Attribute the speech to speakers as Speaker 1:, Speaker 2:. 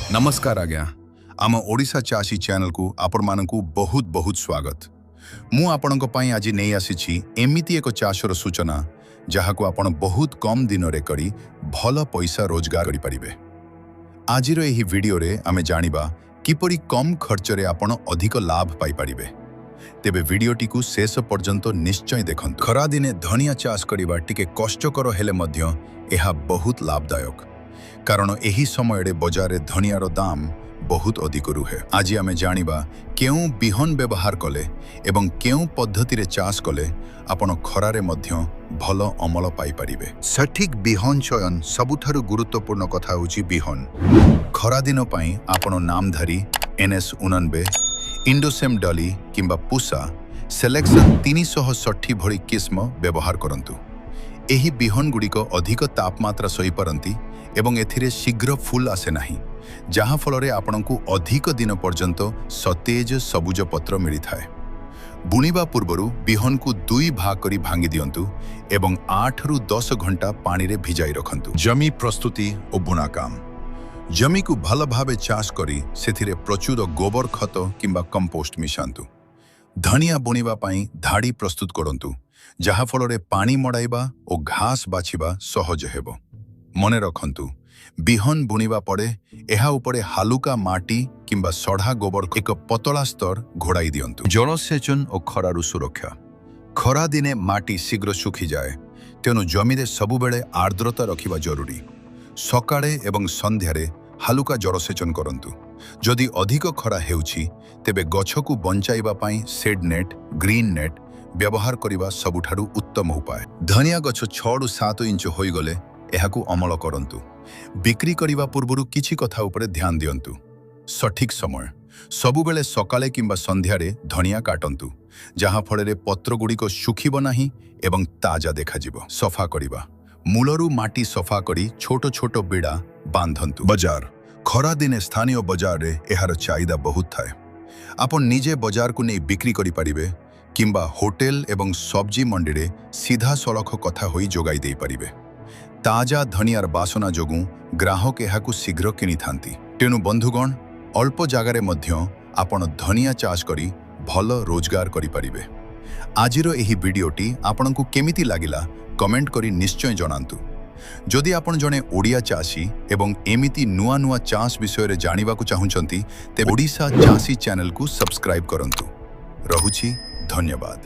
Speaker 1: ନମସ୍କାର ଆଜ୍ଞା, ଆମ ଓଡ଼ିଶା ଚାଷୀ ଚ୍ୟାନେଲକୁ ଆପଣମାନଙ୍କୁ ବହୁତ ବହୁତ ସ୍ୱାଗତ। ମୁଁ ଆପଣଙ୍କ ପାଇଁ ଆଜି ନେଇ ଆସିଛି ଏମିତି ଏକ ଚାଷର ସୂଚନା, ଯାହାକୁ ଆପଣ ବହୁତ କମ୍ ଦିନରେ କରି ଭଲ ପଇସା ରୋଜଗାର କରିପାରିବେ। ଆଜିର ଏହି ଭିଡ଼ିଓରେ ଆମେ ଜାଣିବା କିପରି କମ୍ ଖର୍ଚ୍ଚରେ ଆପଣ ଅଧିକ ଲାଭ ପାଇପାରିବେ। ତେବେ ଭିଡ଼ିଓଟିକୁ ଶେଷ ପର୍ଯ୍ୟନ୍ତ ନିଶ୍ଚୟ ଦେଖନ୍ତୁ। ଖରାଦିନେ ଧନିଆ ଚାଷ କରିବା ଟିକେ କଷ୍ଟକର ହେଲେ ମଧ୍ୟ ଏହା ବହୁତ ଲାଭଦାୟକ, କାରଣ ଏହି ସମୟରେ ବଜାରରେ ଧନିଆର ଦାମ ବହୁତ ଅଧିକ ରୁହେ। ଆଜି ଆମେ ଜାଣିବା କେଉଁ ବିହନ ବ୍ୟବହାର କଲେ ଏବଂ କେଉଁ ପଦ୍ଧତିରେ ଚାଷ କଲେ ଆପଣ ଖରାରେ ମଧ୍ୟ ଭଲ ଅମଳ ପାଇପାରିବେ। ସଠିକ୍ ବିହନ ଚୟନ। ସବୁଠାରୁ ଗୁରୁତ୍ୱପୂର୍ଣ୍ଣ କଥା ହେଉଛି ବିହନ। ଖରାଦିନ ପାଇଁ ଆପଣ ନାମଧାରୀ ଏନ୍ଏସ୍ 89, ଇଣ୍ଡୋସେମ୍ ଡଲି କିମ୍ବା ପୁସା ସେଲେକ୍ସନ୍ 360 ଭଳି କିସ୍ମ ବ୍ୟବହାର କରନ୍ତୁ। ଏହି ବିହନଗୁଡ଼ିକ ଅଧିକ ତାପମାତ୍ରା ସହିପାରନ୍ତି ଏବଂ ଏଥିରେ ଶୀଘ୍ର ଫୁଲ ଆସେ ନାହିଁ, ଯାହାଫଳରେ ଆପଣଙ୍କୁ ଅଧିକ ଦିନ ପର୍ଯ୍ୟନ୍ତ ସତେଜ ସବୁଜ ପତ୍ର ମିଳିଥାଏ। ବୁଣିବା ପୂର୍ବରୁ ବିହନକୁ ଦୁଇ ଭାଗ କରି ଭାଙ୍ଗି ଦିଅନ୍ତୁ ଏବଂ 8ରୁ 10 ଘଣ୍ଟା ପାଣିରେ ଭିଜାଇ ରଖନ୍ତୁ। ଜମି ପ୍ରସ୍ତୁତି ଓ ବୁଣାକାମ। ଜମିକୁ ଭଲ ଭାବେ ଚାଷ କରି ସେଥିରେ ପ୍ରଚୁର ଗୋବର ଖତ କିମ୍ବା କମ୍ପୋଷ୍ଟ ମିଶାନ୍ତୁ। ଧନିଆ ବୁଣିବା ପାଇଁ ଧାଡ଼ି ପ୍ରସ୍ତୁତ କରନ୍ତୁ, ଯାହାଫଳରେ ପାଣି ମଡ଼ାଇବା ଓ ଘାସ ବାଛିବା ସହଜ ହେବ। ମନେ ରଖନ୍ତୁ, ବିହନ ବୁଣିବା ପରେ ଏହା ଉପରେ ହାଲୁକା ମାଟି କିମ୍ବା ସଢ଼ା ଗୋବର ଏକ ପତଳା ସ୍ତର ଘୋଡ଼ାଇ ଦିଅନ୍ତୁ। ଜଳସେଚନ ଓ ଖରାରୁ ସୁରକ୍ଷା। ଖରାଦିନେ ମାଟି ଶୀଘ୍ର ଶୁଖିଯାଏ, ତେଣୁ ଜମିରେ ସବୁବେଳେ ଆର୍ଦ୍ରତା ରଖିବା ଜରୁରୀ। ସକାଳେ ଏବଂ ସନ୍ଧ୍ୟାରେ ହାଲୁକା ଜଳସେଚନ କରନ୍ତୁ। ଯଦି ଅଧିକ ଖରା ହେଉଛି, ତେବେ ଗଛକୁ ବଞ୍ଚାଇବା ପାଇଁ ସେଡ୍ ନେଟ୍, ଗ୍ରୀନ୍ ନେଟ୍ ବ୍ୟବହାର କରିବା ସବୁଠାରୁ ଉତ୍ତମ ଉପାୟ। ଧନିଆ ଗଛ 6ରୁ 7 ଇଞ୍ଚ ହୋଇଗଲେ ଏହାକୁ ଅମଳ କରନ୍ତୁ। ବିକ୍ରି କରିବା ପୂର୍ବରୁ କିଛି କଥା ଉପରେ ଧ୍ୟାନ ଦିଅନ୍ତୁ। ସଠିକ୍ ସମୟ। ସବୁବେଳେ ସକାଳେ କିମ୍ବା ସନ୍ଧ୍ୟାରେ ଧନିଆ କାଟନ୍ତୁ, ଯାହାଫଳରେ ପତ୍ରଗୁଡ଼ିକ ଶୁଖିବ ନାହିଁ ଏବଂ ତାଜା ଦେଖାଯିବ। ସଫା କରିବା। ମୂଳରୁ ମାଟି ସଫା କରି ଛୋଟ ଛୋଟ ବିଡ଼ା ବାନ୍ଧନ୍ତୁ। ବଜାର। ଖରାଦିନେ ସ୍ଥାନୀୟ ବଜାରରେ ଏହାର ଚାହିଦା ବହୁତ ଥାଏ। ଆପଣ ନିଜେ ବଜାରକୁ ନେଇ ବିକ୍ରି କରିପାରିବେ କିମ୍ବା ହୋଟେଲ ଏବଂ ସବଜି ମଣ୍ଡିରେ ସିଧାସଳଖ କଥା ହୋଇ ଯୋଗାଇ ଦେଇପାରିବେ। ତାଜା ଧନିଆର ବାସନା ଯୋଗୁଁ ଗ୍ରାହକ ଏହାକୁ ଶୀଘ୍ର କିଣିଥାନ୍ତି। ତେଣୁ ବନ୍ଧୁଗଣ, ଅଳ୍ପ ଜାଗାରେ ମଧ୍ୟ ଆପଣ ଧନିଆ ଚାଷ କରି ଭଲ ରୋଜଗାର କରିପାରିବେ। ଆଜିର ଏହି ଭିଡ଼ିଓଟି ଆପଣଙ୍କୁ କେମିତି ଲାଗିଲା, କମେଣ୍ଟ କରି ନିଶ୍ଚୟ ଜଣାନ୍ତୁ। ଯଦି ଆପଣ ଜଣେ ଓଡ଼ିଆ ଚାଷୀ ଏବଂ ଏମିତି ନୂଆ ନୂଆ ଚାଷ ବିଷୟରେ ଜାଣିବାକୁ ଚାହୁଁଛନ୍ତି, ତେବେ ଓଡ଼ିଶା ଚାଷୀ ଚ୍ୟାନେଲକୁ ସବସ୍କ୍ରାଇବ୍ କରନ୍ତୁ। ରହୁଛି, ଧନ୍ୟବାଦ।